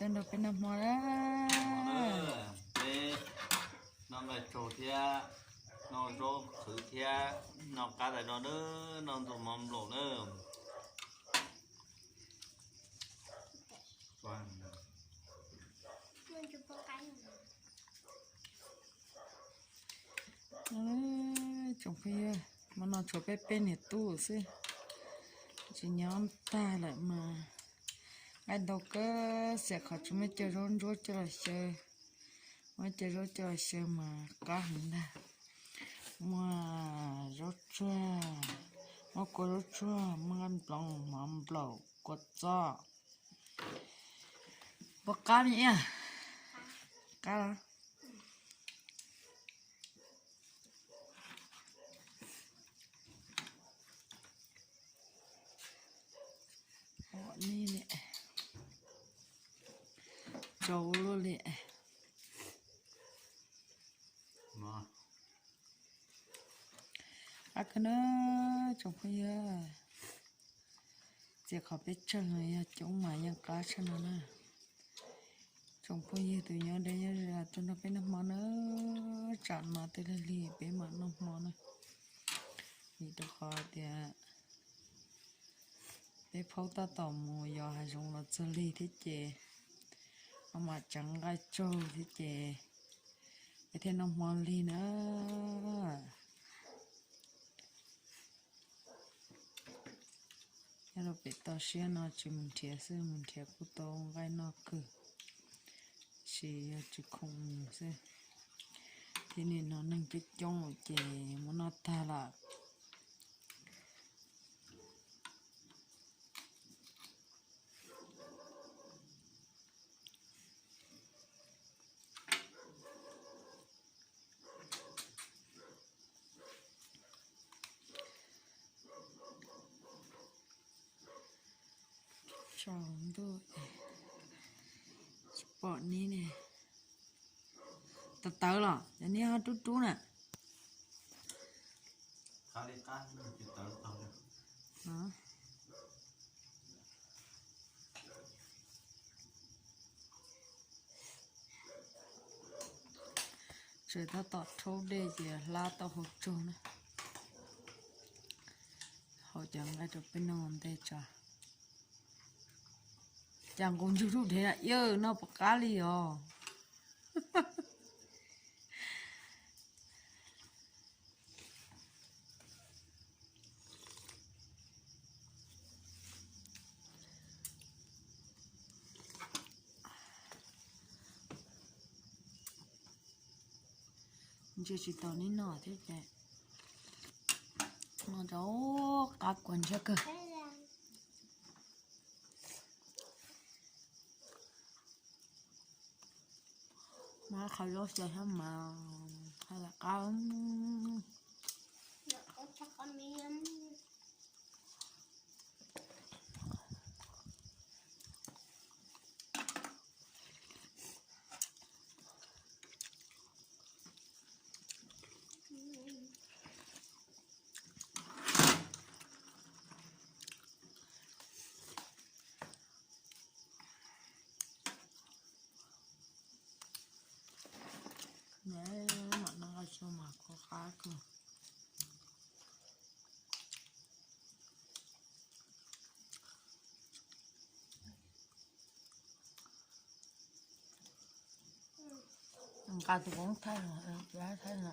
Nrog peb noj hmo na. Peb noj nqaij tsaug thiab, noj zaub qhwv thiab, noj qab tais no na, noj ntxuag mov nplaum na. Tsoom phooj ywg, hmo no tshuav peb peb niam tub xwb, tsis nyob tag lawm mas nqaij ntau kawg, xiam qhov tsis muaj cov zaub ntsuab coj los xyaw, muaj cov zaub coj los xyaw mas qab heev ntag. Muaj zaub tsuag, muaj kua zaub tsuag, muaj nqaij nploos, mov nplaum, kua txob. Puas qab me iab? Qab los? Pom ni li, tsau luaj li. Qab kawg na tsoom phooj ywg, txiam qhov peb tsawg los yog coob mas yeej qab tshaj no na. Tsoom phooj ywg tus nyob deb nyob ze tuaj nrog peb noj hmo na, tsam no twb lig lig peb mam noj hmo na. Vim rau qhov tias peb phaub tab tom mus yos hav zoov los txog lig thiab ces no mam tseev nqaij tsaug thiab ces peb thiaj noj hmo lig na. Nyob rau pem toj siab no tsis mus nrhiav xwb, mus nrhiav kuj tau nqaij noj kawg, tab sis yog tsis khoom mus xwb. Thiab nim no neeg coob coob ces muab noj tag lawm. Tsaus ntuj, tsis pom neb ne. Tawv tawv los cov neb ho rub rub na. Tseem tab tom rhaub dej ces hlab taub hau tsaug na. Haus cov nqaij rau peb noj ntej tso. Cas nqus ntsug rub dhev na, yawg noj puas qab li os. Ntsia tsis tau neb noj thiab ces noj rau qab kua ntsiab kawg. Mas qhov zaub xyaw thiab mas hais lawm qab. Mam noj qab tsuag mas kuj qab kawg. Nqa tus koob thaij, thaij no.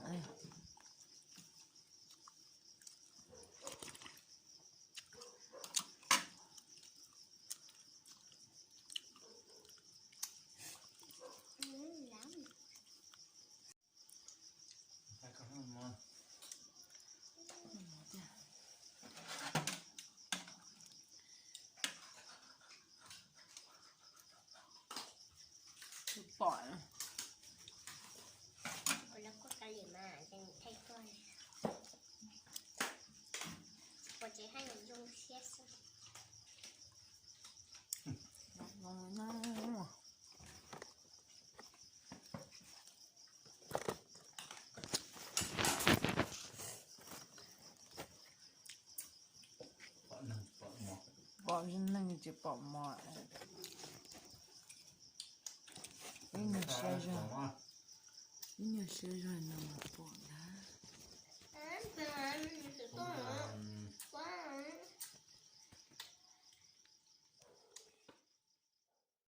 Pom. Pom neeg tsis pom mov. Ib nyuag siab zog, ib nyuag siab zog no mas pom ntag.